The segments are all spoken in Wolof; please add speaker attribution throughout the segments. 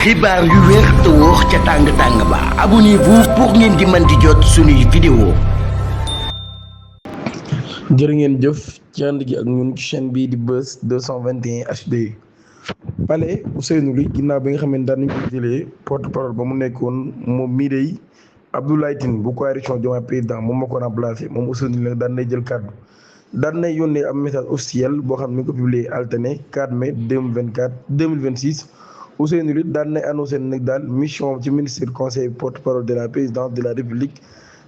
Speaker 1: xibaar yu wér te wóor ca tàng-tàng ba abonnez-vous pour ngeen di mën di jot suñuy vidéo.
Speaker 2: jërë ngeen jëf ci ànd gi ak ñun ci chaîne bii di Buzz 221 HD. Palais Ousseynou Ly ginnaaw bi nga xam ne daan nañu ko jëlee porte-parole ba mu nekkoon moom mii day Abdoulaye Tine bu coalition Diomaye Président moom moo ko remplacé moom Ousseynou Ly nag daan nay jël kàddu daan nay yónnee am message officiel boo xam ne mi ngi ko publié alterné 4 mai 2026. Ousseynou Ly daan nay annoncé nag daal mission ci ministère conseil porte-parole de la présidence de la république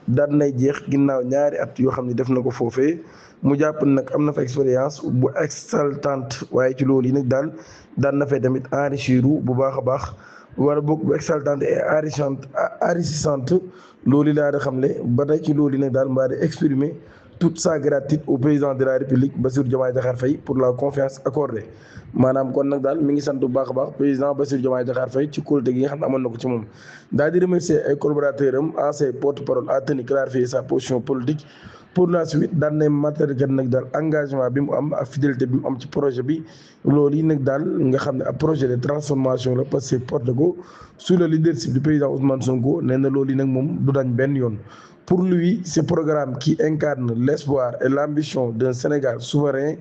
Speaker 2: daan nay jeex ginnaaw ñaari at yoo xam ne def na ko foofee mu jàpp nag am na fa expérience bu exaltante waaye ci loolu yi nag daal daan na fay tamit enrichir bu baax a baax wala boog bu exaltante et enrichissante loolu laa da xam ne ba tey ci loolu yi nag daal mbaa di exprimer toute sa gratitude au président de la république Bassirou Diomaye Diakhar Faye pour la confiance accordée maanaam kon nag daal mi ngi sant bu baax a baax président Bassirou Diomaye Diakhar Faye ci kóolute gi nga xam ne amoon na ko ci moom daal di remercier ay collaborateurs am ancien porte-parole a tenu clarifier sa position politique pour la suite daan nay matériel nag daal engagement bi mu am ak fidélité bi mu am ci projet bi loolu yi nag daal nga xam ne ab projet de transformation la parce que porte ko sous le leadership du président Ousmane Sonko nee na loolu yi nag moom du dañ benn yoon. Pour lui, ce programme qui incarne l'espoir et l'ambition d'un Sénégal souverain,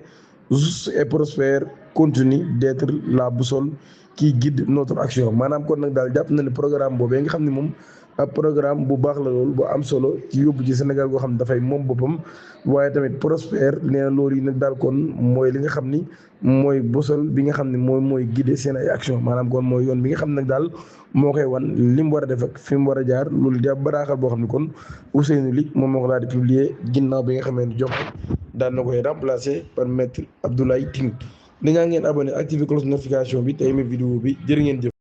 Speaker 2: juste et prospère continue d'être la boussole qui guide notre action maanaam kon nag daal jàpp na ne programme boobee nga xam ne moom ab programme bu baax la loolu bu am solo ci yóbbu ci Sénégal goo xam ne dafay moom boppam waaye tamit prospère nee na loolu yi nag daal kon mooy li nga xam ni mooy boussole bi nga xam ne mooy guider seen ay action maanaam kon mooy yoon bi nga xam nag daal moo koy wan li mu war a def ak fi mu war a jaar loolu di ab bataaxal boo xam ne kon Ousseynou Ly moom moo ko daal di publier ginnaaw bi nga xamee ne jox daan na koy remplacer par maître Abdoulaye Tine. dañaa ngeen abonné activer cloche notification bi te aimé vidéo bi jërë ngeen jëf.